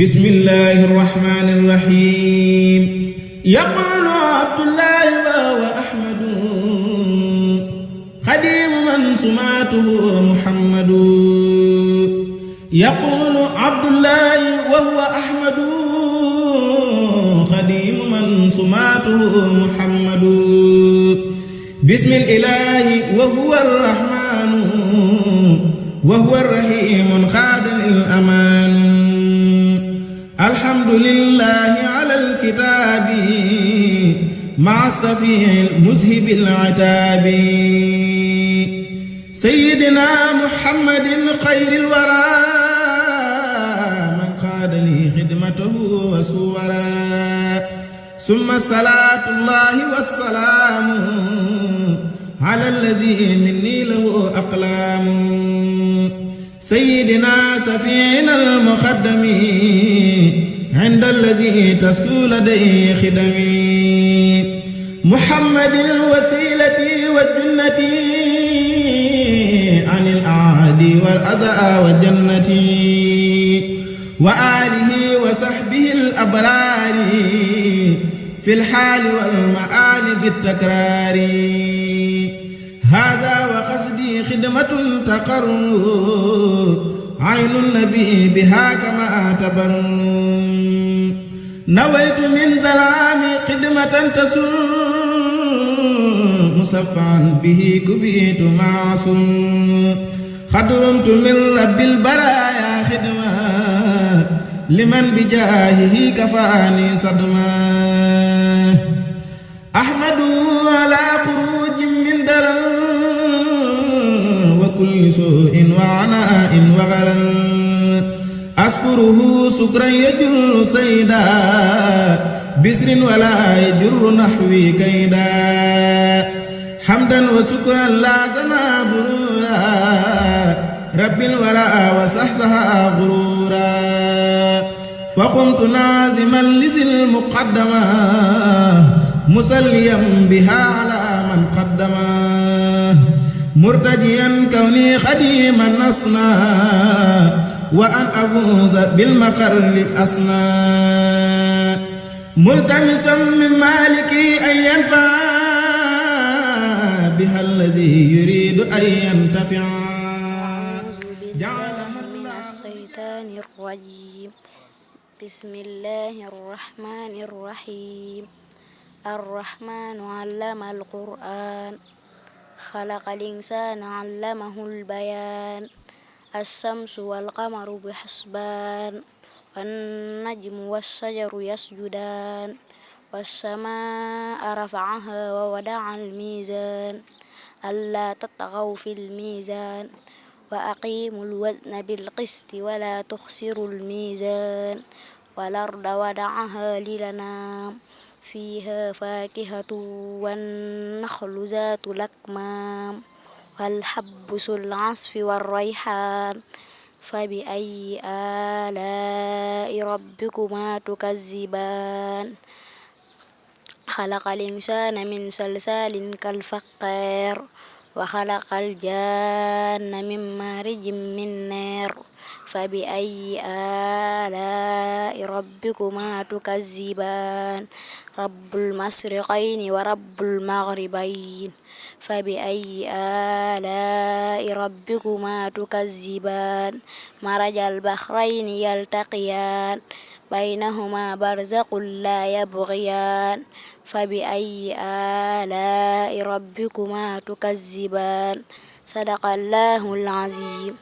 بسم الله الرحمن الرحيم يقول عبد الله وهو أحمد خديم من سماته محمد يقول عبد الله وهو أحمد خديم من سماته محمد بسم الإله وهو الرحمن وهو الرحيم خاد الأمان الحمد لله على الكتاب مع الصفيع المذهب العتاب سيدنا محمد خير الورى من خاد لي خدمته وسورا ثم صلاة الله والسلام على الذي مني له أقلام سيدنا سفينا المخدم عند الذي تسكو لديه خدمي محمد وسيلتي وجنتي عن الأعادي والأذى والجنة وآله وصحبه الأبرار في الحال والمآل بالتكرار هذا وقصدي خدمة تقر عين النبي بها كما تبر نويت من ظلام خدمة تسر مصفعا به كفيت معصوم خدرمت من رب البرايا خدمة لمن بجاهه كفاني صدمة أحمد على خروج من درر وكل سوء وعناء وغرر أذكره سكرا يجر سيدا بسر ولا يجر نحوي كيدا حمدا وسكرا لازما برورا رب الورى وسحسها غرورا فقمت نازما لذي المقدمة مسليا بها على من قدما مرتجيا كوني خديما نصنا وأن أفوز بالمخر الأسنى ملتمسا من مالكي أن ينفع بها الذي يريد أن ينتفع جعلها الله الشيطان الرجيم بسم الله الرحمن الرحيم الرحمن علم القرآن خلق الإنسان علمه البيان الشمس والقمر بحسبان والنجم والشجر يسجدان والسماء رفعها ووضع الميزان ألا تطغوا في الميزان وأقيموا الوزن بالقسط ولا تخسروا الميزان والأرض وضعها للأنام فيها فاكهة والنخل ذات الأكمام والحب ذو العصف والريحان فبأي آلاء ربكما تكذبان خلق الإنسان من صلصال كالفخار وخلق الجان من مارج من نار فبأي آلاء ربكما تكذبان رب المشرقين ورب المغربين فبأي آلاء ربكما تكذبان مرج البحرين يلتقيان بينهما برزق لا يبغيان فبأي آلاء ربكما تكذبان صدق الله العظيم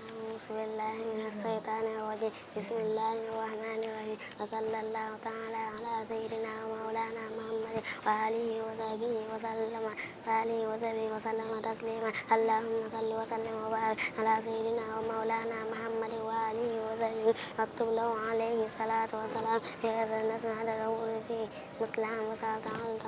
بسم الله من الشيطان الرجيم بسم الله الرحمن الرحيم وصلى الله تعالى على سيدنا ومولانا محمد وآله وصحبه وسلم تسليما اللهم صل وسلم وبارك على سيدنا ومولانا محمد وآله وصحبه واكتب له عليه الصلاة والسلام بهذا نسمع له فيه مطلعا وساعة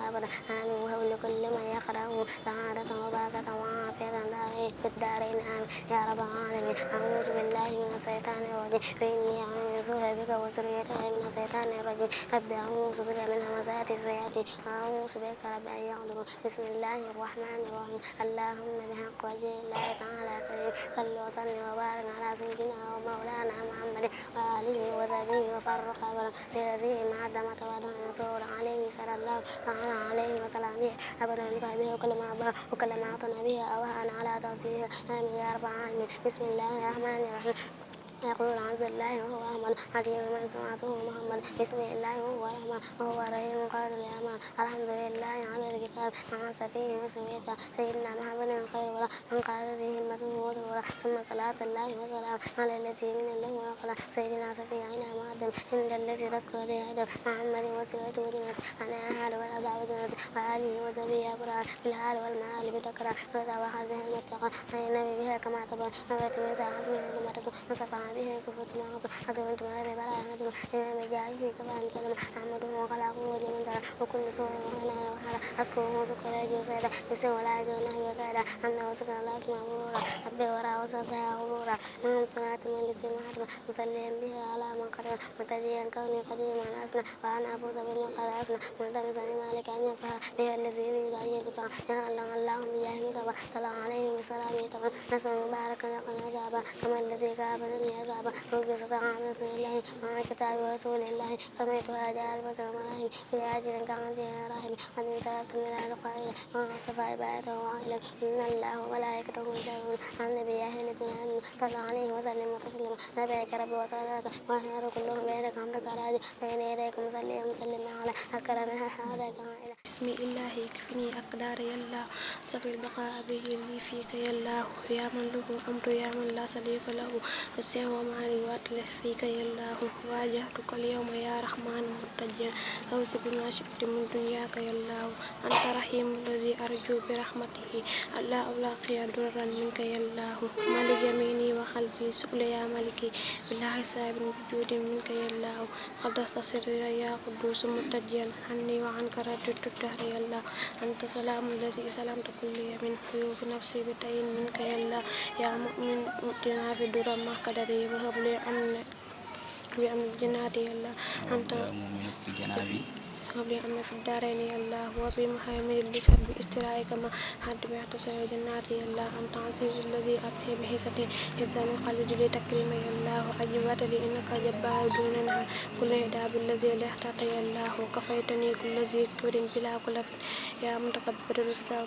أبدا آمين وهو لكل من يقرأه سعادة وبركة وعافية في الدارين آمين يا رب العالمين أعوذ بالله من الشيطان الرجيم فإني أعوذها بك وذريتها من الشيطان الرجيم رب أعوذ بك من همزات الشياطين وأعوذ بك رب أن يحضرون بسم الله الرحمن الرحيم اللهم بحق وجه الله تعالى كريم صل وسلم وبارك على سيدنا ومولانا محمد وآله وصحبه وفرق بهذه معدمة ونصور عليه صلى الله عليه وسلم أبدا به وكل ما أعطنا به أوهان على توصيله آمين يا رب العالمين. بسم الله الرحمن الرحيم. يقول عبد الله وهو أحمد حكيم من سمعته محمد بسم الله وهو رحمن وهو رحيم قال الأمان الحمد لله على الكتاب مع سفيه وسميته سيدنا محمد خير ولا من قال به المتن وسورة ثم صلاة الله وسلام على الذي من الله وقال سيدنا سفيعنا معدم عند الذي تذكر عدم محمد وسيلته ودنيا أنا أهل والأذى ودنيا وآله وزبيه قرآن في الحال والمعال بذكرى وذا هذه المتقى فإن بها كما تبان نبت من ساعة من لما تصف وصفع به كفرت معصر أدمت ما ببلاء عدم إمام جاهه كفان سلم أحمده وخلاقه وجمن ذا وكل سوء وهنا وحالا أذكره ذكر جوزيدا بسم ولا جونه وكادا أنه سكن الله اسمه غرورا ربي ورا وسوسها غرورا من قناة من لسم حرم مسلم بها على من قدر متديا كوني قديما أسنى وأنا أفوز بالمقال أسنى ملتمسا لمالك أن ينفع به الذي يريد أن يدفع يعلم الله بجاه متبع صلى عليه وسلم يتبع نسأل مباركا يقن عذابا كما الذي كابنني عذابا ربي ستعامل الله مع كتاب رسول الله سمعتها جاء البكر ملاهي في عاجل كعاجل راهن قد انسلت من القائل وصف عباده وعائلا إن الله وملائكته يصلون على النبي أهل الزمان صلى عليه وسلم وتسلم نبيك ربي وصلاك وخير كلهم بينك عمرك راجي بين يديك مصلي ومسلم على أكرمها حالك عائلا بسم الله يكفني أقدار يالله صفي البقاء به لي فيك يالله يا من له أمر يا من لا صديق له والسهم ومعلي وأتلح فيك يالله واجهتك اليوم يا رحمن مرتجا أوس بما شئت من دنياك يالله أنت رحيم الذي أرجو برحمته ألا ألاقي ضرا منك يالله مالك يميني وقلبي سؤل يا ملكي بلا حساب بجود منك يالله قدست سري يا قدوس مرتجا عني وعنك رددت الدهر يالله أنت سلام الذي سلمت كل من حيوب نفسي بتأين منك يالله يا مؤمن مؤتنا في درا ما قدري وهب لي بأمن الجنات يالله أنت قبل أن في الدارين يا الله وبمحمد لسب باسترائك ما حد بيعتصر جنات يا الله أنت عزيز الذي أبهي به ستي إنسان خالد لي تكريم يا الله أجبت لي إنك جبار دوننا كل هداب الذي لحتات يا الله وكفيتني كل ذي كبر بلا كلف يا متكبر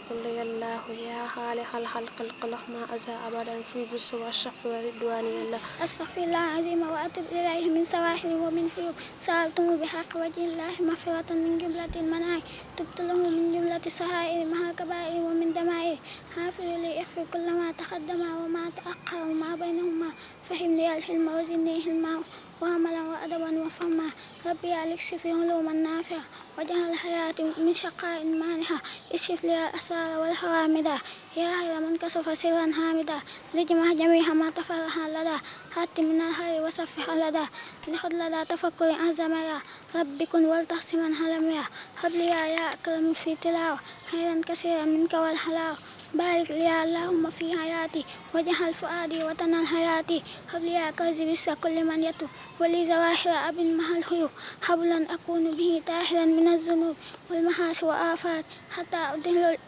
كل يا الله يا خالق الخلق القلق ما أزى أبدا في جس والشق والردوان يا الله أستغفر الله العظيم وأتوب إليه من سواحل ومن حيوب سألته بحق وجه الله مغفرة من جملة المناهي تبت له من جملة السرائر مع الكبائر ومن دمائر حافظ لي يغفر كل ما تقدم وما تأخر وما بينهما فهم لي الحلم وزدني حلما وعملا وأدبا وفهما ربي ألكس في علوما نافعة وجعل حياتي من شقاء مانحة اكشف لي الأسرار والحوامدا يا خير من كشف سرا حامدا لجمع جميع ما تفرح لدى حتى من الخير وصفح لدى لخذ لدى تفكر أعظم يا ربي كن والتحسما حلميا هب لي يا أكرم في تلاوة خيرا كثيرا منك والحلاوة بارك لي اللهم في حياتي وجعل فؤادي وطن حياتي هب لي كنز بس كل من يتوب ولي زواحر أب مع الخيوب حبلا أكون به طاهرا من الذنوب والمحاس وآفات حتى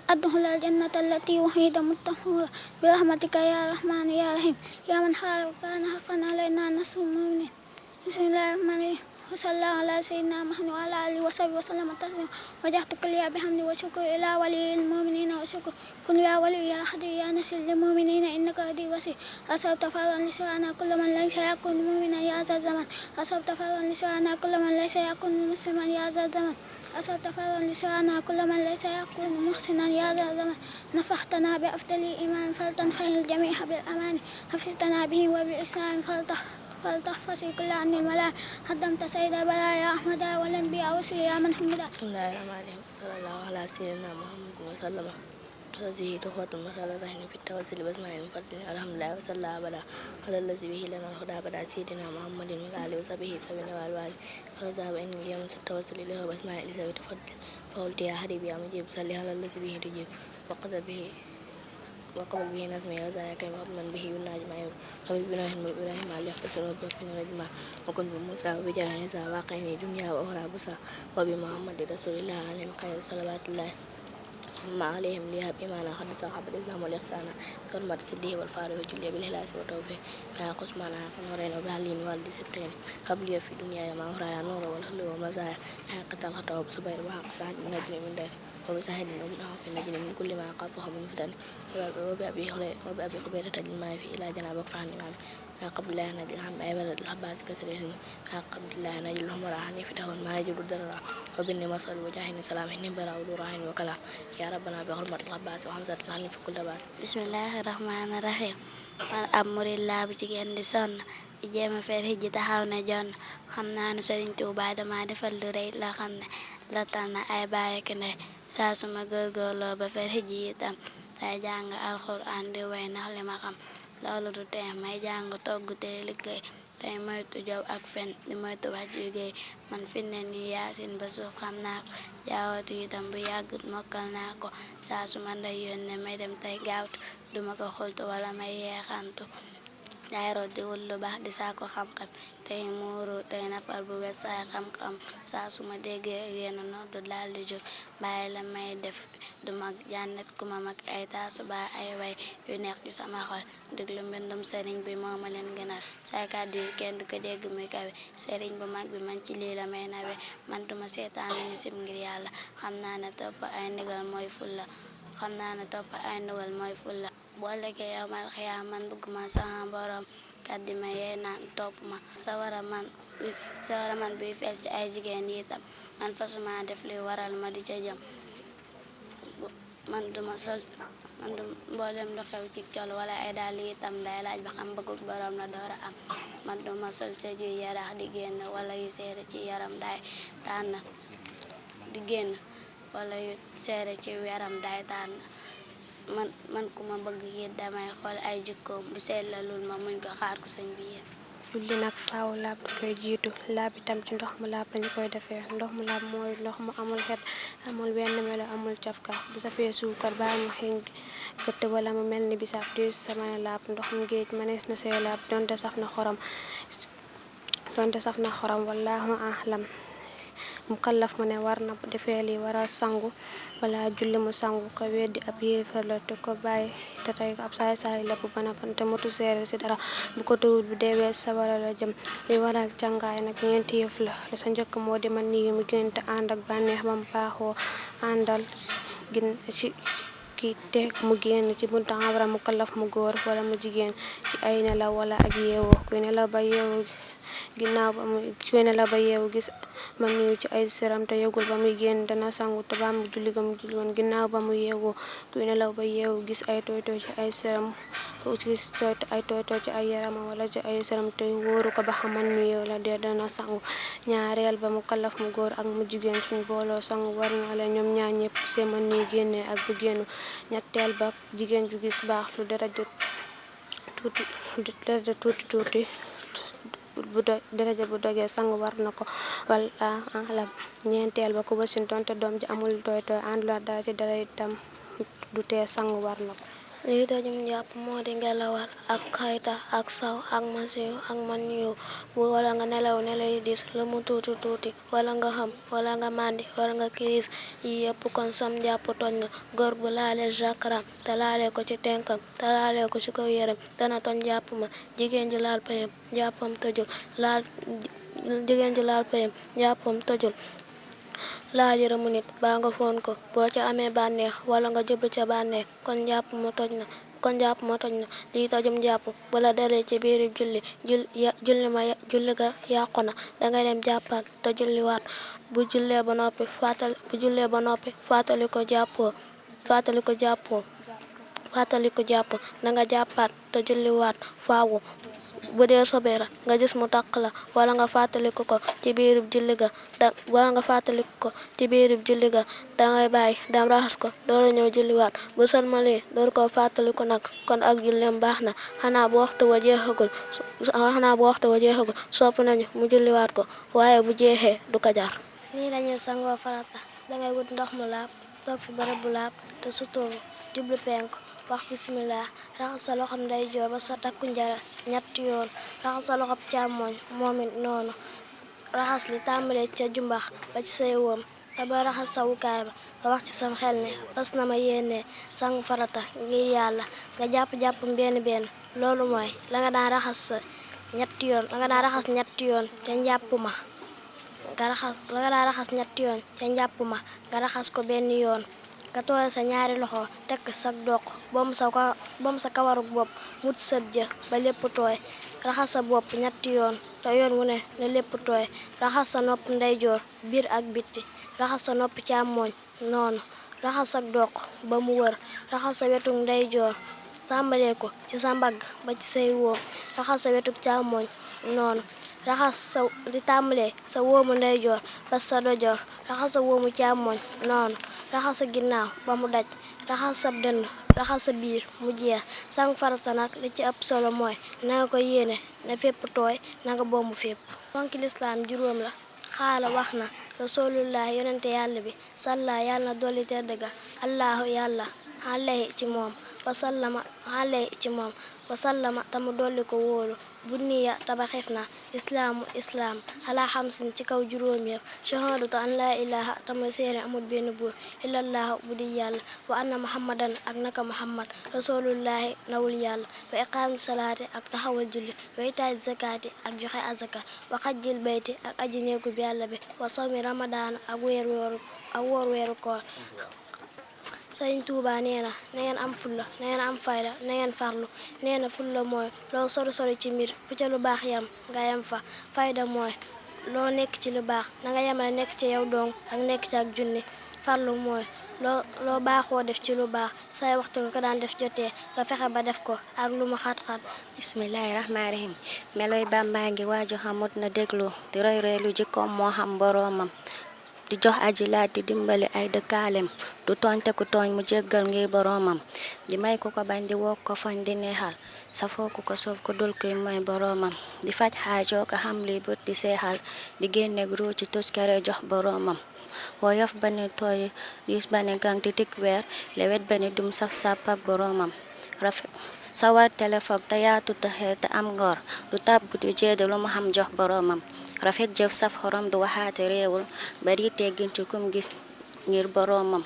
أدخل الجنة التي وحيد متقون برحمتك يا رحمن يا رحيم يا من خلق وكان حقا علينا نصر المؤمنين بسم الله الرحمن الرحيم وصلى الله على سيدنا محمد وعلى آله وصحبه وسلم تسليما وجهت كلي بحمد وشكر إلى ولي المؤمنين وشكر كن يا ولي يا خدي يا نسل للمؤمنين إنك هدي وسيل أصبت فرا لسوانا كل من ليس يكون مؤمنا يا ذا الزمان أصبت فرا لسوانا كل من ليس يكون مسلما يا ذا الزمان أصبت فرا لسوانا كل من ليس يكون محسنا يا ذا الزمان نفختنا بأفضل إيمان فلتنفع الجميع بالأمان حفظتنا به وبالإسلام فلتحفظ كل عن الملاء قدمت سيد بلايا أحمد والأنبياء وسلي يا من حمدا بسم الله الرحمن الرحيم صلى الله على سيدنا محمد وسلم هذه تخوة مسألة رهن في التوسل بسماء المفضل الحمد لله وصلى أبدا على الذي به لنا الهدى بدا سيدنا محمد وعلى آله وصحبه سبيل والوالي فذهب إن اليوم التوسل إليه بسماء لسوي تفضل فقلت يا حبيبي يا مجيب صلي على الذي به تجيب وقبل به نسمي هذا كيف من به يناجي ما يقول قبل بناه إبراهيم عليه فسر وبرفنا رجما وكن بموسى وبجاه عيسى واقعين دنيا وأخرى بصا وبمحمد رسول الله عليه خير صلوات الله ما عليهم ليهب إيمانا قد صاحب الإسلام والإحسان بحرمة سده والفارغ وجلي بالإخلاص والتوفيق ما قسمان نورين وبهلين والدي سبتين قبل في دنيا ما هرايا نور والخلو ومزايا حقيقة الخطأ وبصبير وحق سعد من أجل من دار وبسهل ومنه في النجل من كل ما قافه من فتن وبأبي قبيلة الماء في إلى جنابك فعني معي قبل الله نجل هم أي بلد الحباس كسرهم قبل الله نجل هم راحني فتح ما يجب الدرع وبني مصر وجاهني سلام هني برا ودوراهن وكلا يا ربنا بحرمة الحباس وحمزة العني في كل باس بسم الله الرحمن الرحيم man ab murid laa bu jigéen di sonn di jéema fer hijji taxaw ne jonn xam naa ne Sëriñ Tuubaa dama defal lu rëy loo xam ne la tànn ay baay ak ndey saa suma góorgóorloo ba fer hijji itam tey jàng alxuraan di way ndax li ma xam loolu du tee may jàng togg te liggéey tey moytu jow ak fen di moytu wax jógee man fi ne nii yaasin ba suuf xam naa ko jaawatu itam bu yàggut mokkal naa ko saa suma ndey yónne may dem tey gaawtu duma ko xultu wala may yeexantu day root di wut lu baax di saako xam-xam tey muuru tey nafar bu wet saay xam-xam saa suma déggee yenn noddu daal di jóg bàyyi la may def du mag jànnet ku ma mag ay taasu ba ay way yu neex ci sama xol déglu mbindum sëriñ bi moo ma leen gënal say kàddu yi kenn du ko dégg muy kawe sëriñ bu mag bi man ci lii la may nawe man duma seetaan ñu sim ngir yàlla xam naa ne topp ay ndigal mooy fulla boo legee yomal xiyaam man bëgguma sama borom kàddi ma yee naan topp ma sawara man buy fees ci ay jigéen yi itam man fasuma def li waral ma di ca jëm man du mboolem lu xew ci col wala ay dàll yi itam day laaj ba xam bëggug borom la door a am man duma sol sa juy yaraax di génn wala yu seere ci yaram day tànn di génn wala yu seere ci yaram day tànn man ku ma bëgg yi damay xool ay jikkoom bu sellalul ma muñ ko xaar ko sëñ bi yéen julli nag faaw laab di koy jiitu laab itam ci ndox mu laab lañu koy defee ndox mu laab mooy ndox mu amul xet amul benn melo amul cafka bu safee suukar baa mu xeeñ gëtt wala mu mel ni bisaab diis sa mën a laab ndox mu géej mënees na see laab donte saf na xorom wallaahu a'lam mu kallaf mu ne war na defee li war a sangu wala julli mu sangu ko weddi ab yéefar la te ko bàyyi te tey ab saay-saay la bu bana te mutu seere ci dara bu ko tëwut bu deewee sabara la jëm li waral càngaay nag ñeenti yëf la sa njëkk moo di man nii mu gën te ànd ak bànneex ba mu baaxoo àndal gin ci ki te mu génn ci buntu awra mu kallaf mu góor wala mu jigéen ci ay nelaw wala ak yeewoo kuy nelaw ba yeewu gis man niw ci ay seram te yëgul ba muy génn dana sangu te ba mu julli ga mu julli woon ginnaaw ba mu yeewoo kuy nelaw ba yeewu gis ay tooy ci ay seram ay tooy ci ay yaramam wala ci ay seram te wóoru ko ba xam man niw la dee dana sangu ñaareel ba mu kallaf mu góor ak mu jigéen suñ booloo sangu war na la ñoom ñaar ñëpp see man ni génnee ak bu génnu ñetteel ba jigéen ju gis baax lu daraja tuuti daraja bu dogee sangu war na ko wala alam ñeenteel ba ku wasin tonte doom ji amul tooy àndula dara ci dara itam du tee sangu war na ko lii tojum njàpp moo di ngelawal ak xayta ak saw ak masiw ak maniw wala nga nelaw yu diis lu mu tuuti wala nga xam wala nga màndi wala nga kiris yi yëpp kon sam njàpp toj na góor bu laale jakaram te laale ko ci tenkam te laale ko ci kaw yaram dana toj njàpp ma jigéen ji laal payam njàppam tojul laa yërëmu nit baa nga foon ko boo ca amee bànneex wala nga jublu ca bànneex kon njàpp ma toj na lii tojum njàpp bala dalee ci biir julli ga yàqu na dangay dem jàppaat te julliwaat bu jullee ba noppi fàttali ko jàpp na nga jàppaat te julliwaat faawu bu dee sobee la nga gis mu taq la wala nga fàttaliku ko ci biirub julli ga dangay bàyyi dem raxas ko door a ñëw julliwaat bu sëlmalee door koo fàttaliku nag kon ak julleem baax na xanaa bu waxtu wa jeexagul sopp nañu mu julliwaat ko waaye bu jeexee du ko jar. lii lañuy sangoo farata dangay wut ndox mu laab toog fi barab bu laab te suturu jublu penku wax bismillah raxas sa loxoom ndeyjoor ba sa takku njara ñetti yoon raxas sa loxoom càmmooñ moom it noonu raxas li tàmbalee ca jumbax ba ci say woom te ba raxas sawukaay ba nga wax ci sam xel ne fas na ma yéene sangu farata ngir yàlla nga jàpp benn loolu mooy la nga daan raxas ñetti yoon te njàpp ma nga raxas ko benn yoon nga tooyal sa ñaari loxo tekk sa doq bom sa kawaruk bopp mut sëb jë ba lépp tooy raxas sa bopp ñetti yoon te yoon wu ne lépp tooy raxas sa nopp ndeyjoor biir ak bitti raxas sa nopp càmmooñ noonu raxas sa doq ba mu wër raxas sa wetu ndeyjoor tàmbalee ko ci sa mbagg ba ci say wóom raxas sa wetu càmmooñ noonu raxas sa di tàmbalee sa wóomu ndeyjoor ba sa dojoor raxas sa wóomu càmmooñ noonu raxas sa ginnaaw ba mu daj raxas sa dënn raxas sa biir mu jeex sangu farata nag li ci ëpp solo mooy na nga ko yéene na fépp tooy na nga bomb fépp fonki lislaam juróom la xaala wax na rasulullah yonente yàlla bi salla yàlla na dolli tedd ga allahu yàlla alayhi ci moom wasallama tamu dolli ko wóolu bunniya tabaxef na islaam xalaa xamsin ci kaw juróom yëpp shahadatu an laa ilaha tamu seere amul benn buur illallahu bu di yàlla wa anna muhammadan ak naka muhammad rasulullahi nawul yàlla wa iqaami salaati ak taxawal julli wa itaay zakaati ak joxe azaka wa xajjil bayti ak aji neeku bi yàlla bi wa sawmi ramadaana ak woor weeru koor Sëriñ Tuuba nee na ngeen am fulla na ngeen am fayda na ngeen farlu nee na fulla mooy loo sori ci mbir fu ca lu baax yam nga yam fa fayda mooy loo nekk ci lu baax na nga yemale nekk ci yow dong ak nekk ci ak junni farlu mooy loo baaxoo def ci lu baax say waxtu nga ko daan def jotee nga fexe ba def ko ak lu mu xat-xat. bismillahi rahmaani rahim meloy Bàmbaa ngi waaju xamut na déglu di roy lu jikkoom moo xam boroomam di jox aji laaj di dimbali ay dëkkaalem du tooñ te ku tooñ mu jéggal ngir boroomam di may ku ko bañ di wokk ko fañ di neexal safoo ku ko soof ku dul kuy mooy boroomam di faj xaajoo ko xam li bët di seexal di génne gru ci tuskare jox boroomam woyof ba ni tooy diis ba ni gang di tik weer lewet ba ni dum saf sàpp ak boroomam rafet sawar téléphone te yaatu te xel te am ngor du tàbb du jeede lu mu xam jox boroomam rafet jëf saf xorom du waxaate réewul bari teggin ci kum gis ngir boroomam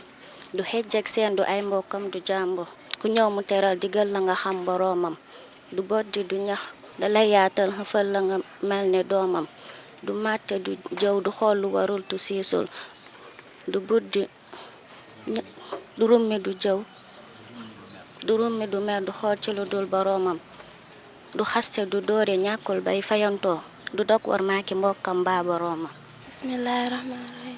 du xejjeg seen du ay mbokkam du jàmbur ku ñëw mu teral digal la nga xam boroomam du boddi du ñax dalay yaatal xëfal la nga mel ne doomam du màtte du jëw du xool lu warul tu siisul du buddi du rummi du jëw du rummi du mer du xool ci lu dul boroomam du xaste du doore ñàkkul bay fayantoo du dog war maaki mbokkam mbaa boroomam bismillahi rahmaani rahim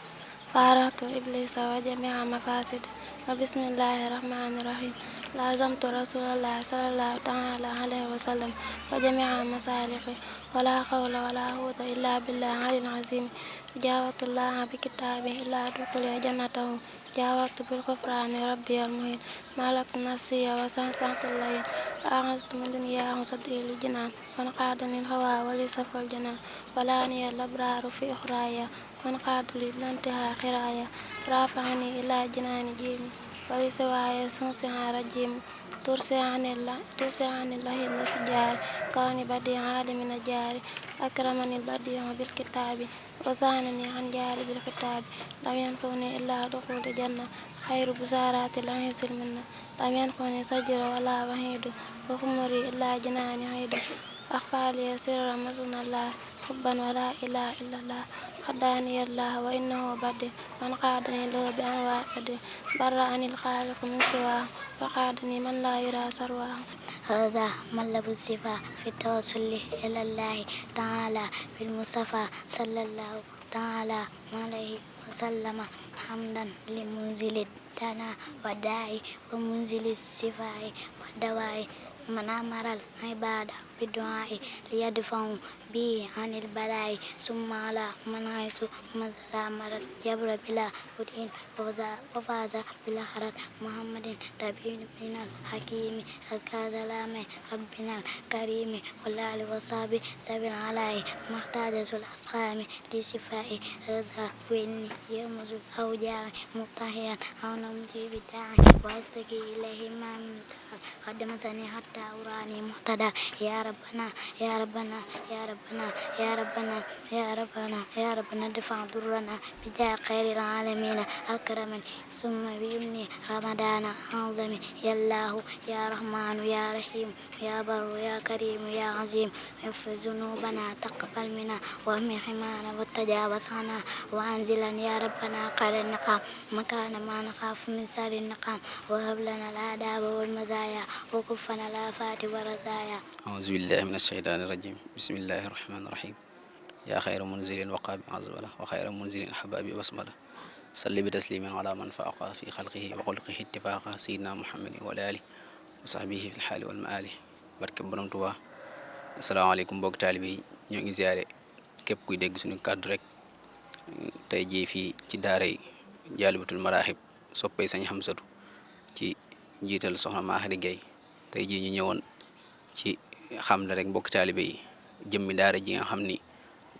faaratu iblisa wa jamia mafasid wa bismillahi rahmaani rahim lazamtu rasulallah sallallahu taala alayhi wa sallam wa jamia masaliki wala xawla wala quwwata illa billahi alil azim jaawatullaha bi kitaabi illa dukuli jannatahu jaawatu bil xufraani rabbi al muhin malak nasiya wa sansatullahi أعزت من دنيا صديل الجنان من قادني الهوى ولسف الجنان ولاني الأبرار في أخرايا من قاد لي لانتهى خرايا رافعني إلى جنان جيم ولسواي سنسها رجيم ترسي عن الله الفجار كوني بديع عالم الجار أكرمني البديع بالكتاب وزانني عن جالب الخطاب لم ينفعني إلا دخول الجنة خير بزارات العز المنة لم ينفعني سجر ولا وحيد وخمري إلا جنان عيد أخفى لي سر مسن الله حبا ولا إله إلا الله خداني الله وإنه بدي من قادني له بأنواع بدي برأني الخالق من سواه وقادني من لا يرى سرواه هذا مطلب الصفا في التوسل إلى الله تعالى بالمصطفى صلى الله تعالى عليه وسلم حمدا لمنزل الدنا وداعي ومنزل الصفاء والدواء من أمر العباد بالدعاء ليدفعوا به عن البلاء ثم على من حيث أمر الجبر بلا بدء وفاز بالآخرة محمد تبين من الحكيم أزكى سلام ربنا الكريم والآل والصحب سبيل عليه محتاج الأسقام لشفاء هذا وإني يمز الأوجاع مبتهيا أو نمجي بالداعي وأستكي إليه ما من قدم سني حتى أراني مهتدى يا ربنا يا ربنا يا ربنا يا ربنا يا ربنا يا ربنا ادفع ضرنا بجاه خير العالمين أكرمن ثم بيمني رمضان أعظم يا الله يا رحمن يا رحيم يا بر يا كريم يا عظيم اغفر ذنوبنا تقبل منا واحمي حمانا وتجاوز عنا وأنزلا يا ربنا قال النقام مكان ما نخاف من سار النقام وهب لنا الآداب والمزايا وكفنا الآفات والرزايا. أعوذ بالله من الشيطان الرجيم بسم الله الرحمن الرحيم يا خير منزل وقاب عزبله وخير منزل حباب بسمله صلي بتسليم على من فاق في خلقه وخلقه اتفاقا سيدنا محمد وعلى آله وصحبه في الحال والمآل barke borom Tuubaa. asalaamaaleykum mbokk taalibe yi ñoo ngi ziare képp kuy dégg suñu kàddu rek tey jii fii ci daara yi Jaalibatul Maraaxib soppay Sëñ Xamsatu ci njiital soxna Maaxari Gay tey jii ñu ñëwoon ci xam ne rek mbokk taalibe yi jëmmi daara ji nga xam ni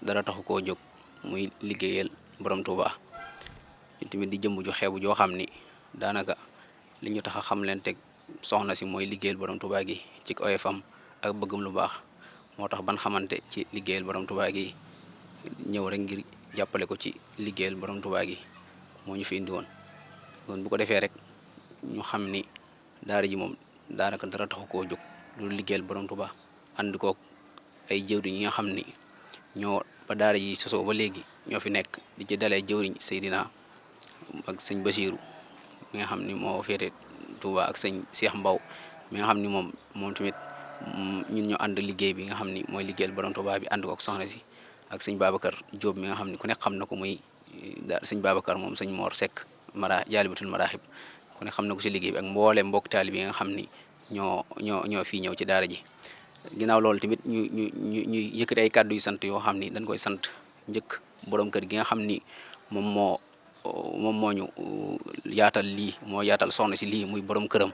dara taxu koo jóg muy liggéeyal borom Tuubaa ñu tamit di jëmb ju xeebu joo xam ni daanaka li ñu tax a xam leen teg soxna si mooy liggéeyal borom Tuubaa gi ci oyofam ak bëggum lu baax moo tax ban xamante ci liggéeyal borom Tuubaa gi ñëw rek ngir jàppale ko ci liggéeyal borom Tuubaa gi moo ñu fi indi woon kon bu ko defee rek ñu xam ni daara ji moom daanaka dara taxu koo jóg lu liggéeyal borom Tuubaa ànd kook ay jëwriñ yi nga xam ni ñoo ba daara ji sosoo ba léegi ñoo fi nekk di ci dalee jëwriñ Seydina ak sëñ Basiiru mi nga xam ni moo féete Touba ak sëñ Cheikh Mbaw mi nga xam ni moom tamit ñun ñoo ànd liggéey bi nga xam ni mooy liggéeyal borom Touba bi ànd ko ak soxna si ak sëñ Babacar Diop mi nga xam ni ku nekk xam na ko muy sëñ Babacar moom sëñ Mor Seck Jaalibatul Maraaxib ku nekk xam na ko si liggéey bi ak mbooleem mbokk taalibe yi nga xam ni ñoo fii ñëw ci daara ji. ginnaaw loolu tamit ñu yëkkati ay kàddu yu sant yoo xam ni dañ koy sant njëkk borom kër gi nga xam ni moom moo ñu yaatal lii moo yaatal soxna si lii muy borom këram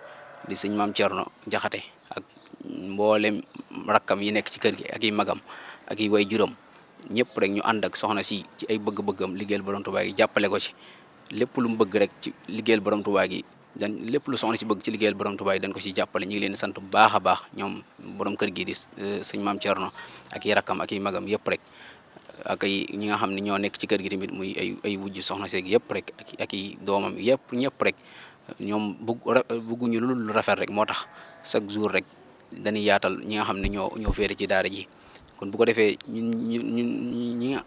di sëñ Maam Cerno Jaxate ak mboolem rakkam yi nekk ci kër gi ak i magam ak i way juram ñëpp rek ñu ànd ak soxna si ci ay bëgg-bëggam liggéeyal borom Tuubaa gi jàppale ko ci lépp lu mu bëgg rek ci liggéeyal borom Tuubaa gi lépp lu soxna si bëgg ci liggéeyal borom Tuubaa gi dañ ko ci jàppale ñu ngi leen di sant bu baax a baax ñoom borom kër gi di sëñ Maam Cerno ak i rakkam ak i magam yëpp rek ak ay ñi nga xam ne ñoo nekk ci kër gi tamit muy ay wujj soxna seeg yëpp rek ak i doomam yëpp ñëpp rek ñoom bëgguñu lu rafet rek moo tax chaque jour rek dañuy yaatal ñi nga xam ne ñoo féete ci daara ji kon bu ko defee ñun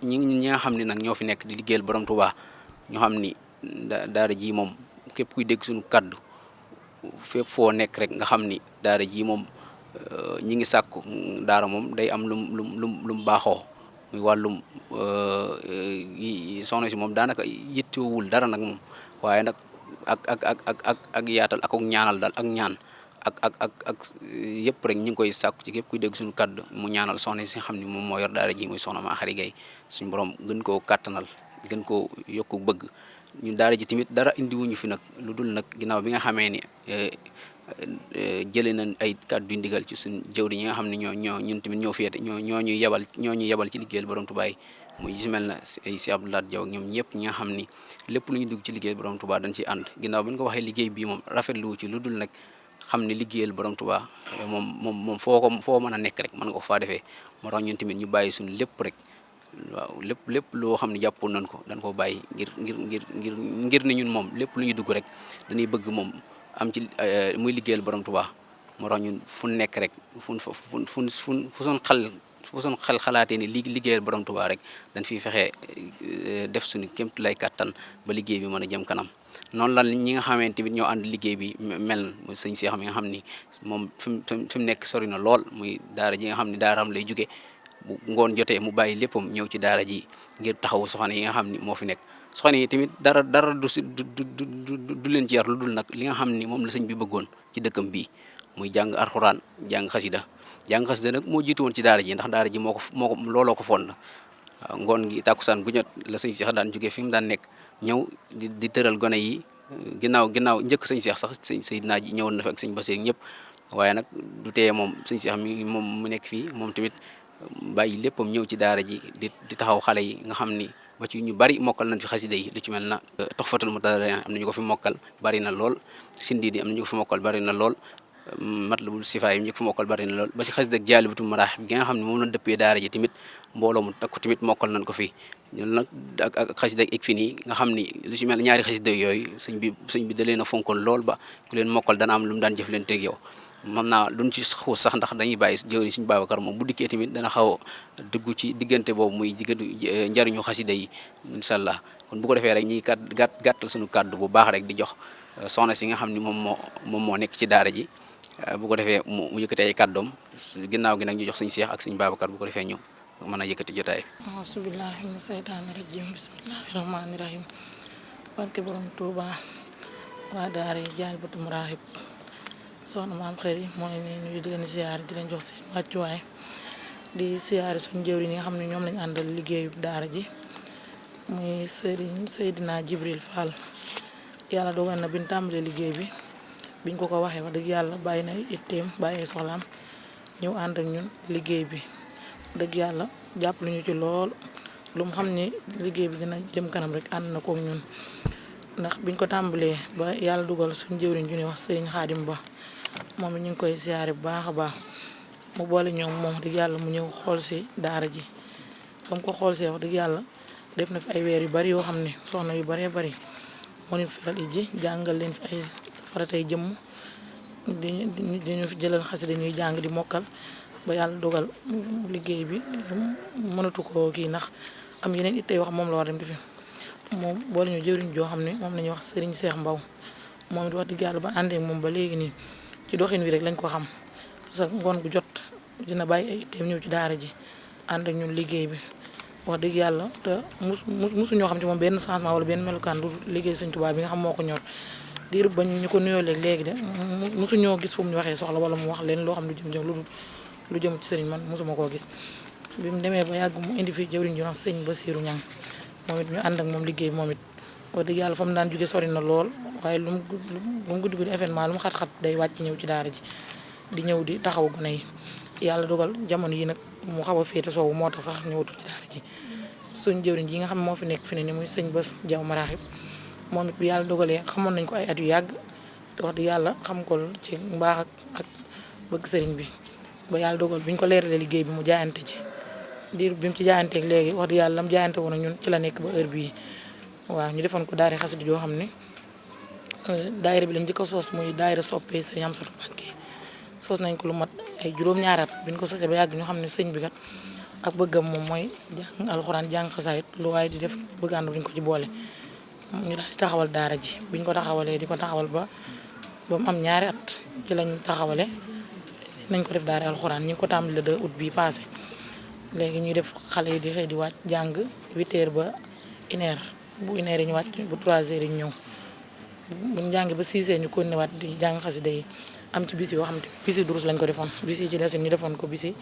ñi nga xam ne nag ñoo fi nekk di liggéeyal borom Tuubaa ñu xam ni daara ji moom képp kuy dégg suñu kaddu fépp foo nekk rek nga xam ni daara ji moom ñi ngi sàkku daara moom day am lu mu baaxoo muy wàllum soxna si moom daanaka yittewul dara nag moom waaye nag ak yaatal ak ñaanal daal ak ñaan ak yëpp rek ñu ngi koy sàkku ci képp kuy dégg suñu kaddu mu ñaanal soxna si nga xam ni moom moo yor daara ji muy soxna Maaxari Gay suñu borom gën koo kàttanal gën koo yokku bëgg ñu daara ji tamit dara indiwuñu fi nag lu dul nag ginnaaw bi nga xamee ni jëlee nañ ay kàddu yu ndigal ci suñ jëwriñ ñi nga xam ne ñun tamit ñoo féete ñoo ñuy yebal ci liggéeyal borom Tuubaa yi muy si mel na ay si Abdoulaye Diaw ak ñoom ñëpp ñi nga xam ni lépp lu ñu dugg ci liggéeyal borom Tuubaa dañ ciy ànd ginnaaw bi ñu ko waxee liggéey bii moom rafetlu wu ci lu dul nag xam ne liggéeyal borom Tuubaa moom foo mën a nekk rek mën nga ko faa defee moo tax ñun tamit ñu bàyyi suñu lépp rek waaw lépp loo xam ne jàppoon nañ ko dañ koo bàyyi ngir ni ñun moom lépp lu ñu dugg rek dañuy bëgg moom am ci muy liggéeyal borom Tuubaa moo tax ñun fu nekk rek fu son xel xalaatee ni liggéeyal borom Tuubaa rek dañ fiy fexe def suñu kémtu lay kàttan ba liggéey bi mën a jëm kanam noonu lan ñi nga xamante tamit ñoo ànd liggéey bi mel muy sëñ Seex mi nga xam ni moom fi mu nekk sori na lool muy daara ji nga xam ni daaraam lay jóge bu ngoon jotee mu bàyyi léppam ñëw ci daara ji ngir taxawu soxna yi nga xam ni moo fi nekk soxna yi tamit dara du leen ci yar lu dul nag li nga xam ni moom la sëñ bi bëggoon ci dëkkam bii muy jàng alxuraan jàng xasida nag moo jiitu woon ci daara ji ndax daara ji moo ko looloo ko fond waaw ngoon gi tàkkusaan gu ñot la sëñ Seex daan jógee fi mu daan nekk ñëw di tëral gone yi ginnaaw njëkk sëñ Seex sax sëñ Seydina ji ñëwoon na fi ak sëñ Basiir ñëpp waaye nag du teye moom sëñ Seex mi moom mu nekk fii moom tamit bàyyi léppam ñëw ci daara ji di taxaw xale yi nga xam ni ba ci ñu bari mokkal nañ fi xasida yi lu ci mel na Tuhfatul Mutadarrin am nañu ko fi mokkal bari na lool Sindidi am nañu ko fi mokkal bari na lool Matlabul Sifaay yi njëkk fa mokkal bari na lool ba si xasida ak Jaalibatul Maraaxib gi nga xam ne moom la dëppee daara ji tamit mbooloo mu takku tamit mokkal nañ ko fi ñun nag ak xasida ak Ikfini nga xam ni lu si mel ñaari xasida yooyu sëñ bi da leen a fonkoon lool ba ku leen mokkal dana am lu mu daan jëflanteeg yow mam naa duñ ci xuus sax ndax dañuy bàyyi jëwriñ suñu Babacar moom bu dikkee tamit dana xaw a dugg ci diggante boobu muy diggante njariñu xasida yi incha allah kon bu ko defee rek ñuy gàttal suñu kàddu bu baax rek di jox soxna si nga xam ni moom moo nekk ci daara ji bu ko defee mu yëkkati ay kàddoom ginnaaw gi nag ñu jox sëñ Cheikh ak sëñ Babacar bu ko defee ñu mën a yëkkati jotaay. auzu billaahi mina seytaani rajiim bismillaahi rahmaani rahiim barke borom Touba waa daara Jaalibatul Maraaxib soxna maam xëri mooy ne nuyu di leen siyaare di leen jox seen wàccuwaay di siyaare suñu jëwriñ yi nga xam ne ñoom lañu àndal liggéeyu daara ji muy Serigne Seydina Jibril Fall yàlla dogal na bi ñu tàmbalee liggéey bi biñ ko waxee wax dëgg yàlla bàyyi na itteem bàyyi soxlaam ñëw ànd ak ñun liggéey bi dëgg yàlla jàpp lu ñu ci lool lu mu xam ne liggéey bi dina jëm kanam rek ànd na kook ñun ndax biñ ko tàmbalee ba yàlla dugal suñu jëwriñ ju ñuy wax Serigne Khadim Ba moom ñu ngi koy siyaare bu baax a baax mu boole ñoom moom dëgg yàlla mu ñëw xool si daara ji ba mu ko xool see wax dëgg yàlla def na fi ay weer yu bari yoo xam ne soxna yu baree bari moo leen feral ji jàngal leen fi ay faratay jëmm diñu fi jëlal xasida dañuy jàng di mokkal ba yàlla dogal liggéey bi mënatu ko kii ndax am yeneen it tey wax moom la war dem defi moom boole ñu jëwriñ joo xam ne moom nañuy wax Serigne Cheikh Mbaw moom it wax dëgg yàlla ba àndee moom ba léegi nii ci doxin wi rek lañ ko xam sa ngoon gu jot dina bàyyi ay itteem ñëw ci daara ji ànd ak ñun liggéey bi wax dëgg yàlla te musu ñoo xam ci moom benn changement wala benn melukaan lu liggéey Sëñ Tuubaa bi nga xam moo ko ñor diir ba ñu ko nuyoo léegi de musu ñoo gis fu mu ñu waxee soxla wala mu wax leen loo xam lu jëm ci sëriñ man mosuma koo gis bi mu demee ba yàgg mu indi fi jëwriñ ju wax sëñ Basiiru Ñang moom it ñu ànd ak moom liggéey moom it wax dëgg yàlla fa mu daan jóge sori na lool waaye lu mu guddi guddi événement lu mu xat-xat day wàcc ñëw ci daara ji di ñëw di taxaw gone yi yàlla dogal jamono yi nag mu xaw a féete soowu moo tax sax ñëwatu ci daara ji suñ jëwriñ ji nga xam moo fi nekk fi ne ni muy sëñ Bas Jaw Maraaxib moom it bi yàlla dogalee xamoon nañ ko ay at yu yàgg te wax dëgg yàlla xam ko ci mbaax ak bëgg sëriñ bi ba yàlla dogal bi ñu ko leeralee liggéey bi mu jaayante ci diir bi mu ci jaayanteeg léegi wax dëgg yàlla lam jaayante woon ak ñun ci la nekk ba heure bii waaw ñu defoon ko daara xasida joo xam ne daayira bi lañ njëkk a sos muy daayira soppee sëñ Amsatu Mbàkke sos nañ ko lu mat ay juróom-ñaari at bi ñu ko sosee ba yàgg ñu xam ne sëñ bi kat ak bëggam moom mooy jàng alxuraan jàng xasaayit lu waaye di def bëgg ànd buñ ko ci boole ñu daal di taxawal daara ji biñ ko taxawalee di ko taxawal ba mu am ñaari at ci lañ taxawale nañ ko def daara alxuraan ñu ngi ko tàmbali le 2 août bii passé léegi ñuy def xale yi di xëy di wàcc jàng 8h ba 1h bu 1h yi ñu wàcc bu 3h yi ñu ñëw buñ jàngee ba 6h ñu continué waat di jàng xasida yi am ci bis yoo xam te bisi durus lañ ko defoon bis yi ci des ñu defoon ko bisi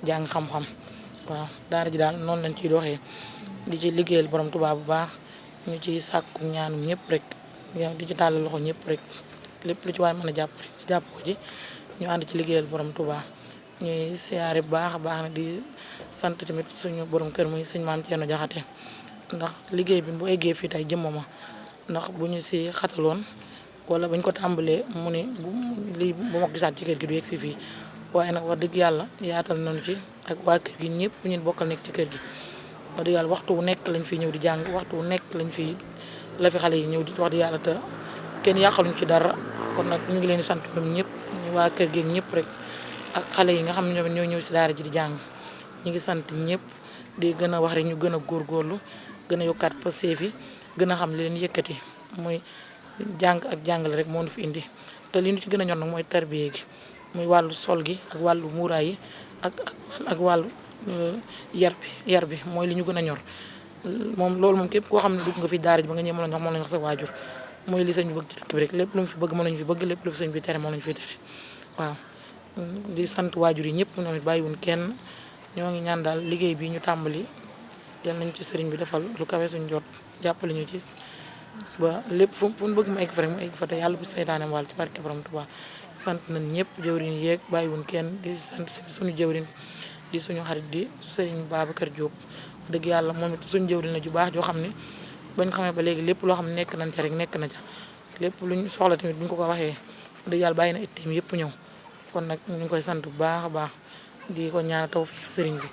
jàng xam-xam waaw daara ji daal noonu lañ ciy doxee di ci liggéeyal borom Tuubaa bu baax ñu ciy sàkku ñaanu ñëpp rek di ci tàllal loxo ñëpp rek lépp lu ci waay mën a jàpp rek jàpp ko ci ñu ànd ci liggéeyal borom Tuubaa ñuy siyaare bu baax a baax na di sant tamit suñu borom kër muy sëñ Maam Ceerno Jaxate ndax liggéey bi bu eggee fii tey jëmmama ndax bu ñu si xataloon wala bañ ko tàmbalee mu ne lii bu ma ko gisaat ci kër gi du yegg si fii waaye nag wax dëgg yàlla yaatal nañu ci ak waa kër gi ñëpp ñun bokkal nekk ci kër gi wax dëgg yàlla waxtu wu nekk lañ fi ñëw di jàng waxtu wu nekk lañ fi la fi xale yi ñëw di wax dëgg yàlla te kenn yàqaluñ ci dara kon nag ñu ngi leen di sant ñoom ñëpp ñu waa kër gi ñëpp rek ak xale yi nga xam ne ñoo ñëw si daara ji di jàng ñu ngi sant ñëpp di gën a wax rek ñu gën a góorgóorlu gën a yokkaat passeef yi gën a xam li leen yëkkati muy jàng ak jàngale rek moo ñu fi indi te li ñu ci gën a ñor nag mooy tarbiye gi muy wàllu sol gi ak wàllu muuraay yi ak wàllu yar bi mooy li ñu gën a ñor moom loolu moom képp koo xam ne dugg nga fi daara ji ba nga ñëw moom lañ wax sa waajur mooy li sëñ bi bëgg ci dëkk bi rek lépp lu mu fi bëgg moom lañu fi bëgg lépp lu fi sëñ bi tere moom lañu fi tere waaw di sant waajur yi ñëpp ñoom it bàyyiwuñ kenn ñoo ngi ñaan daal liggéey bi ñu tàmbali yal nañ ci sëriñ bi defal lu kawe suñ jot jàppale ñu ci ba lépp fu ñu bëgg mu egg fa rek mu egg fa te yàlla bu seytaane wàll ci barke borom Tuubaa sant nañ ñëpp jëwriñ yeeg bàyyiwuñ kenn di sant suñu jëwriñ di suñu xarit di sëriñ Babacar Diop dëgg yàlla moom it suñu jëwriñ la ju baax joo xam ne bañ xamee ba léegi lépp loo xam ne nekk nañ ca rek nekk na ca lépp luñ soxla tamit buñ ko waxee dëgg yàlla bàyyi na itteem yëpp ñëw kon nag ñu ngi koy sant bu baax a baax di ko ñaan tawfeex sëriñ bi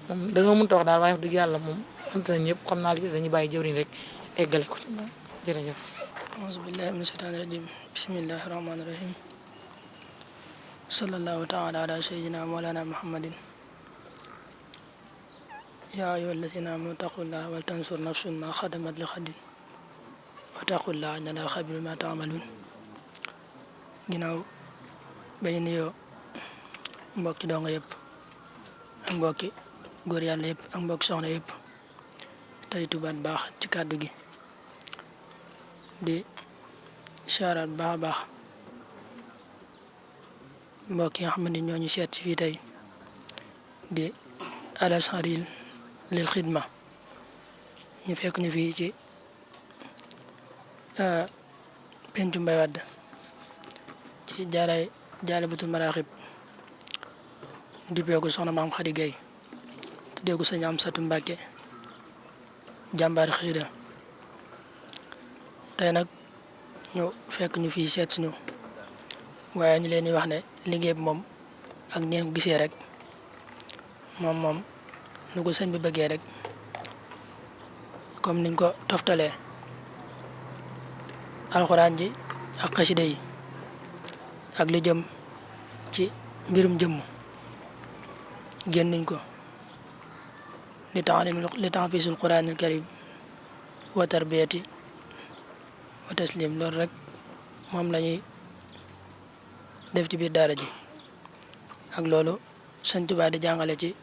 moom dañoo mënut a wax daal waaye wax dëgg yàlla moom sant nañ ñëpp xam naa li ci dañuy bàyyi jëwriñ rek eggale ko jërëjëf. auzu billahi mina shaytaani rajim bismillahi rahmaani rahim sallallahu taala ala sayyidina mawlana muhammadin yaa ayyuha allazina amanu taqullaha wal tansur nafsun ma xadamat li xadin wa taqullaha inna allaha xabiirun bima taamaluun ginnaaw ba ñu nuyoo mbokki donga yëpp ak mbokki góor yàlla yëpp ak mbokki soxna yëpp tey tubaat baax ci kàddu gi di siyaaraat baax a baax mbokk yi nga xamante ni ñoo ñu seet ci fii tey di Al-Azhar lil xidma ñu fekk ñu fii ci pencu Mbay Wàdd ci Jaalibatul Maraaxib dippeeku soxna maam Xadi Gay tuddee ko sëñ Amsatu Mbàkke jàmbaari xasida tey nag ñu fekk ñu fii seet suñu waaye ñu leen di wax ne liggéey bi moom ak neen ko gisee rek moom nu ko sëñ bi bëggee rek comme niñ ko toftalee alxuraan ji ak xasida yi ak lu jëm ci mbirum jëmm génnuñ ko li tahfiisul quraanil karim wa tarbiyati wa taslim loolu rek moom la ñuy def ci biir daara ji ak loolu Sëñ Tuubaa di jàngale ci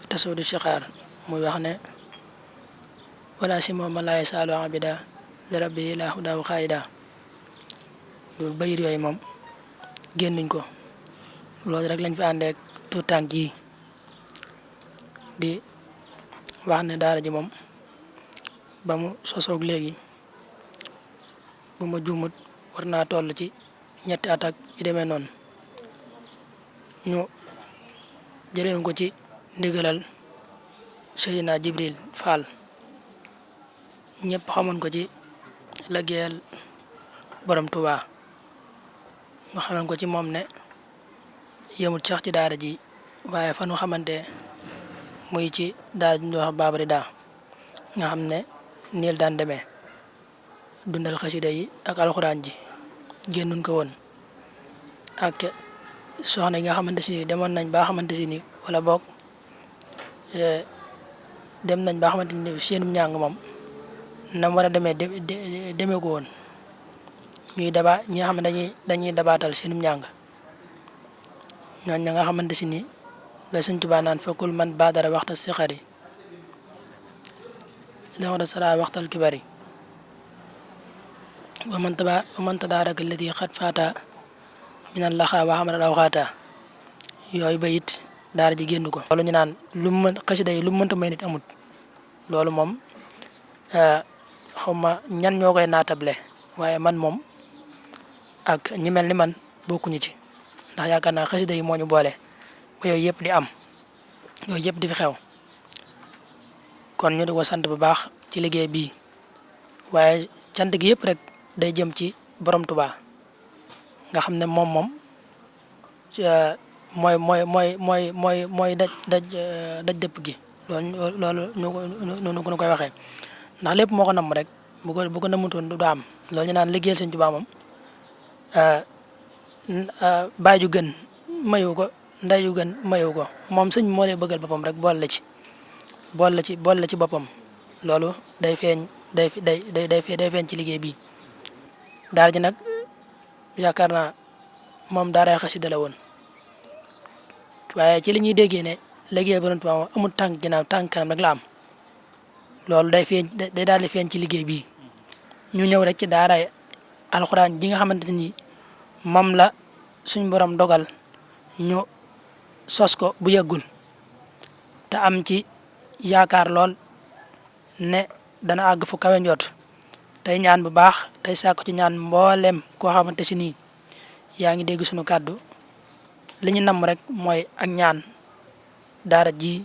tasawudu sixaar muy wax ne wala si moom ma laay saalu abida li rabbi laa hudaa xaayida loolu bayit yooyu moom génnuñ ko loolu rek lañ fi àndeek tout tànk yi di wax ne daara ji moom ba mu sosoog léegi bu ma juumut war naa toll ci ñetti at ak yu demee noonu ñu jëleen ko ci ndigalal Seydina Jibril Fall ñëpp xamoon ko ci liggéeyal borom Tuubaa nga xamoon ko ci moom ne yemut sax ci daara ji waaye fa nu xamante muy ci daara ji ñu wax Babari daa nga xam ne niil daan demee dundal xasida yi ak alxuraan ji génnuñ ko woon ak soxna yi nga xamante si ni demoon nañ ba xamante si ni wala boog dem nañ ba xamante ni seenum njàng moom nam war a demee demee ko woon ñuy daba ñi nga xam ne dañuy dabaatal seenum njàng ñooñ ña nga xamante si ni la Sëñ Tuubaa naan fekkul man baadara waxta sixari daxada sara waxtal kibari wa man tadaaraka allati xat faata minan laxaa wa xamara aw xaata yooyu ba it daara ji génn ko loolu ñu naan lu mu mën xasida yi lu mu mënta may nit amut loolu moom xaw ma ñan ñoo koy naatable waaye man moom ak ñi mel ni man bokkuñu ci ndax yaakaar naa xasida yi moo ñu boole ba yooyu yëpp di am yooyu yëpp di fi xew kon ñu di ko sant bu baax ci liggéey bii waaye cant gi yëpp rek day jëm ci borom Tuubaa nga xam ne moom mooy daj dëpp gi loolu ñu koy waxee ndax lépp moo ko namm rek bu ko nammutoon du am loolu ñu naan liggéeyal Sëñ Tuubaa moom baay ju gën mayu ko ndey ju gën mayu ko moom sëñ moo lay bëggal boppam rek boole la ci boppam loolu day feeñ day feeñ ci liggéey bi daara ji nag yaakaar naa moom daaray xasida la woon waaye ci li ñuy déggee ne liggéey Borom Tuubaa moom amul tànk ginnaaw tànk kanam rek la am loolu day daal di feeñ ci liggéey bii ñu ñëw rek ci daaray alxuraan ji nga xamante ni moom la suñ borom dogal ñu sos ko bu yàggul te am ci yaakaar lool ne dana àgg fu kawe njot tey ñaan bu baax tey sàkku ci ñaan mboolem koo xamante si nii yaa ngi dégg suñu kàddu li ñu namm rek mooy ak ñaan daara ji